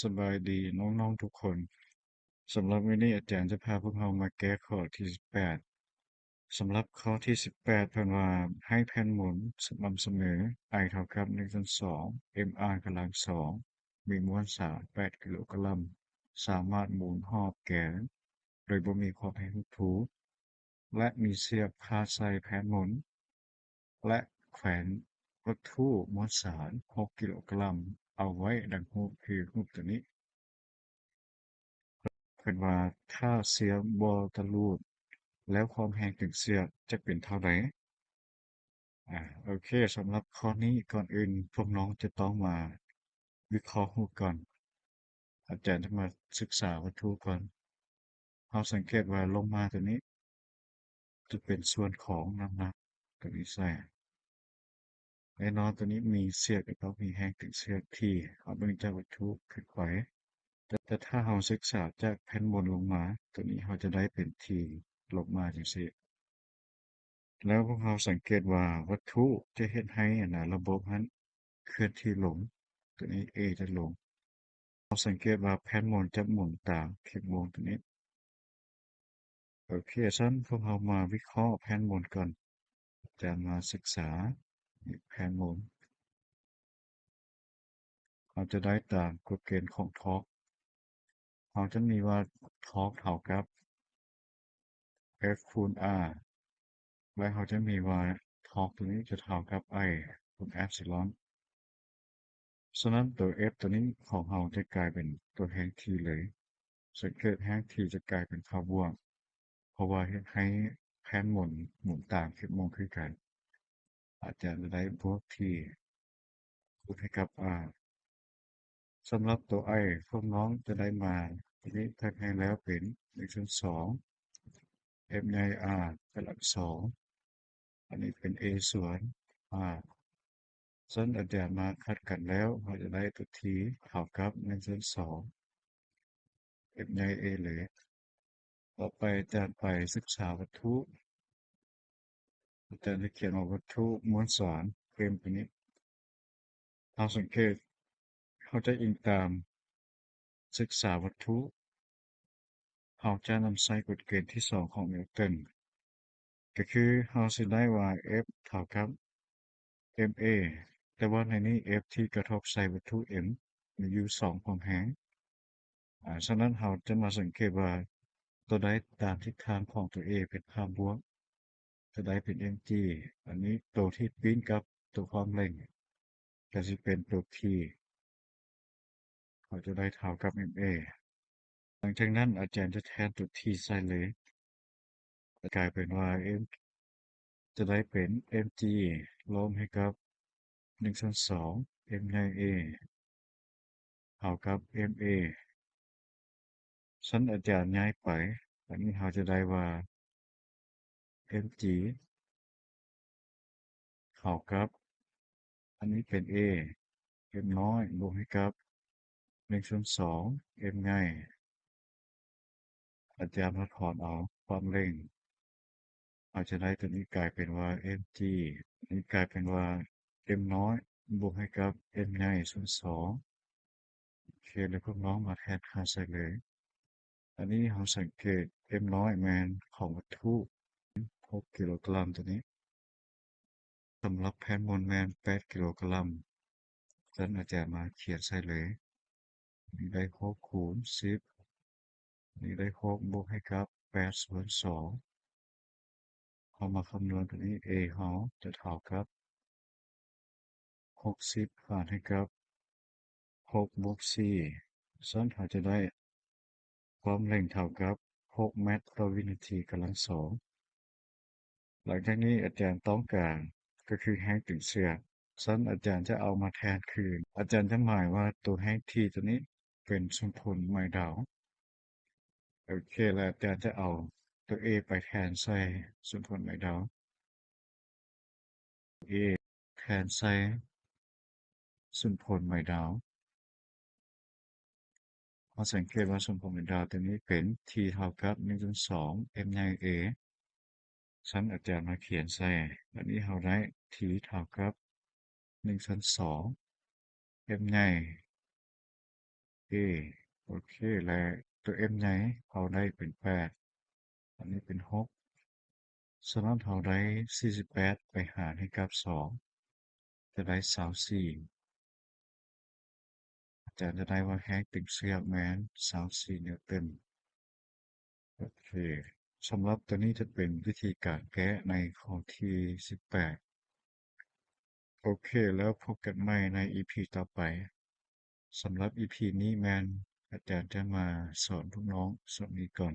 ສະບາຍດີນ້ອງໆທຸກຄົນ. ສຳລັບມື້ນີ້ອາຈານຈະພາພວກເຮົາມາແກ້ຂໍ້ທີສິບແປດ. ສຳລັບຂໍ້ທີສິບແປດ ເພິ່ນວ່າໃຫ້ແຜ່ນໝູນສະໝ່ຳສະເໝີ I ເທົ່າກັບໜຶ່ງສ່ວນສອງ mR ກຳລັງສອງ ມີມວນສານແປດກິໂລກຣາມ ສາມາດໝູນຮອບແກນໂດຍບໍ່ມີຂອບແຫ່ງຮູບພູ ແລະ ມີເຊືອກພາດໃສ່ແຜ່ນໝູນ ແລະ ແຂວນວັດຖຸມວນສານຫົກກິໂລກຣາມ ເອົາໄວ້ດັ່ງຮູບ ຄືຮູບໂຕນີ້. ເພິ່ນວ່າຖ້າເຊືອກບໍ່ຕະຫຼຸດ ແລ້ວຄວາມແຮງຕຶງເຊືອກຈະເປັນເທົ່າໃດ? ອາ ໂອເຄ, ສຳລັບຂໍ້ນີ້ ກ່ອນອື່ນພວກນ້ອງຈະຕ້ອງມາວິເຄາະຮູບກ່ອນ. ອາຈານຈະມາສຶກສາວັດຖຸກ່ອນ. ເຮົາສັງເກດວ່າລົງມາໂຕນີ້ຈະເປັນສ່ວນຂອງນ້ຳໜັກໂຕນີ້ໃສ່. ແນ່ນອນ ໂຕນີ້ມີເຊືອກ ກໍຕ້ອງມີແຮງຕຶງເຊືອກທີ່ເຮົາເບິ່ງຈາກວັດຖຸຂຶ້ນໄປ. ແຕ່ ແຕ່ຖ້າເຮົາສຶກສາຈາກແຜ່ນໝູນລົງມາ ໂຕນີ້ເຮົາຈະໄດ້ເປັນທີ່ລົງມາຈັ່ງຊີ້. ແລ້ວພວກເຮົາສັງເກດວ່າວັດຖຸຈະເຮັດໃຫ້ອັນນະ ລະບົບຫັ້ນເຄື່ອນທີ່ລົງ, ໂຕນີ້ A ຈະລົງ. ເຮົາສັງເກດວ່າແຜ່ນໝູນຈະໝູນຕາມເຂັມວົງໂຕນີ້. ໂອເຄ, ຊັ້ນພວກເຮົາມາວິເຄາະແຜ່ນໝູນກ່ອນ. ຈະມາສຶກສາແຜ່ນໝູນ. ເຮົາຈະໄດ້ຕາມກົດເກນຂອງທອກ. ເຮົາຈະມີວ່າທອກເທົ່າກັບ F ຄູນ R ແລະ ເຮົາຈະມີວ່າທອກໂຕນີ້ຈະເທົ່າກັບ I ຄູນ Epsilon. ສະນັ້ນ ໂຕ F ໂຕນີ້ຂອງເຮົາຈະກາຍເປັນໂຕແຮງ T ເລີຍ. ສັງເກດແຮງ T ຈະກາຍເປັນຄ່າບວກ ເພາະວ່າເຮັດໃຫ້ແຜ່ນໝູນ ໝູນຕາມເຂັມວົງຄືກັນ. ອາຈານຈະໄດ້ບວກ T ຄູນໃຫ້ກັບ R. ສຳລັບໂຕ I ພວກນ້ອງຈະໄດ້ມາ ທີນີ້ແທນໃຫ້ແລ້ວເປັນໜຶ່ງສ່ວນສອງ F ໃຫຍ່ R ກຳລັງສອງ. ອັນນີ້ເປັນ A ສ່ວນ R. ຊັ້ນອາຈານມາຂັດກັນແລ້ວ ເຮົາຈະໄດ້ໂຕ T ເທົ່າກັບໜຶ່ງສ່ວນສອງ F ໃຫຍ່ A ເລີຍ. ຕໍ່ໄປອາຈານໄປສຶກສາວັດຖຸ. ອາຈານຈະຂຽນວ່າວັດຖຸມວນສານ M ໂຕນີ້. ເຮົາສັງເກດ ເຮົາຈະອີງຕາມສຶກສາວັດຖຸ. ເຮົາຈະນຳໃຊ້ກົດເກນທີສອງຂອງນິວຕັນ ກໍຄືເຮົາຊິໄດ້ວ່າ F ເທົ່າກັບ mA ແຕ່ວ່າໃນນີ້ F ທີ່ກະທົບໃສ່ວັດຖຸ M ມີຢູ່ສອງຄວາມແຮງ. ອາ ສະນັ້ນເຮົາຈະມາສັງເກດວ່າໂຕໃດຕາມທິດທາງຂອງໂຕ A ເປັນຄ່າບວກ ໂຕໃດເປັນ mg. ອັນນີ້ໂຕທີ່ປີ້ນກັບໂຕຄວາມເລັ່ງ ກໍຊິເປັນໂຕ P ເຮົາຈະໄດ້ເທົ່າກັບ mA. ຫຼັງຈາກນັ້ນອາຈານຈະແທນໂຕ T ໃສ່ເລີຍ ກາຍເປັນວ່າ M ຈະໄດ້ເປັນ mg ລວມໃຫ້ກັບໜຶ່ງສ່ວນສອງ M ໃຫຍ່ A ເທົ່າກັບ mA. ຊັ້ນອາຈານຍ້າຍໄປ ອັນນີ້ເຮົາຈະໄດ້ວ່າ mg ເທົ່າກັບ ອັນນີ້ເປັນ A, m ນ້ອຍ ບວກໃຫ້ກັບໜຶ່ງສ່ວນສອງ m ໃຫຍ່. ອາຈານມາຖອນເອົາຄວາມເລັ່ງ ເຮົາຈະໄດ້ໂຕນີ້ກາຍເປັນວ່າ mg ນີ້ກາຍເປັນວ່າ m ນ້ອຍ ບວກໃຫ້ກັບ m ໃຫຍ່ສ່ວນສອງ. ໂອເຄ ແລ້ວພວກນ້ອງມາແທນຄ່າໃສ່ເລີຍ. ອັນນີ້ເຮົາສັງເກດ m ນ້ອຍແມ່ນຂອງວັດຖຸຫົກກິໂລກຣາມໂຕນີ້. ສຳລັບແຜ່ນໝູນແມ່ນແປດກິໂລກຣາມ. ຊັ້ນອາຈານມາຂຽນໃສ່ເລີຍ. ນີ້ໄດ້ຫົກຄູນສິບ. ນີ້ໄດ້ຫົກບວກໃຫ້ກັບແປດສ່ວນສອງ. ເຮົາມາຄຳນວນໂຕນີ້ A ເຮົາຈະເທົ່າກັບຫົກສິບຫານໃຫ້ກັບຫົກບວກສີ່. ຊັ້ນເຮົາຈະໄດ້ຄວາມເລັ່ງເທົ່າກັບຫົກແມັດຕໍ່ວິນາທີກຳລັງສອງ. ຫຼັງຈາກນີ້ອາຈານຕ້ອງການກໍຄືແຮງຕຶງເຊືອກ. ຊັ້ນອາຈານຈະເອົາມາແທນຄືນ. ອາຈານຈະໝາຍວ່າໂຕແຮງ T ໂຕນີ້ເປັນສົມຜົນໄມ້ດາວ. ໂອເຄ ແລ້ວອາຈານຈະເອົາໂຕ A ໄປແທນໃສ່ສົມຜົນໄມ້ດາວ. A ແທນໃສ່ສົມຜົນໄມ້ດາວ. ເຮົາສັງເກດວ່າສົມຜົນໄມ້ດາວໂຕນີ້ເປັນ T ເທົ່າກັບໜຶ່ງສ່ວນສອງ m ໃຫຍ່ A. ຊັ້ນອາຈານມາຂຽນໃສ່. ອັນນີ້ເຮົາໄດ້ T ເທົ່າກັບໜຶ່ງສ່ວນສອງ m ໃຫຍ່ ເຄ ໂອເຄ ແລະ ຕົວ m ໃຫຍ່ເຮົາໄດ້ເປັນແປດ ອັນນີ້ເປັນຫົກ ສະນັ້ນເຮົາໄດ້ສີ່ສິບແປດໄປຫານໃຫ້ກັບສອງ ຈະໄດ້ຊາວສີ່ ອາຈານຈະໄດ້ວ່າແຮງຕຶງເຊືອກແມ່ນຊາວສີ່ນິວຕັນ. ໂອເຄ ສຳລັບຕົວນີ້ຈະເປັນວິທີການແກ້ໃນຂໍ້ທີສິບແປດ. ໂອເຄ ແລ້ວພົບກັນໃໝ່ໃນອີພີຕໍ່ໄປ. ສຳລັບອີພີນີ້ແມ່ນອາຈານຈະມາສອນລູກນ້ອງສ່ວນນີ້ກ່ອນ.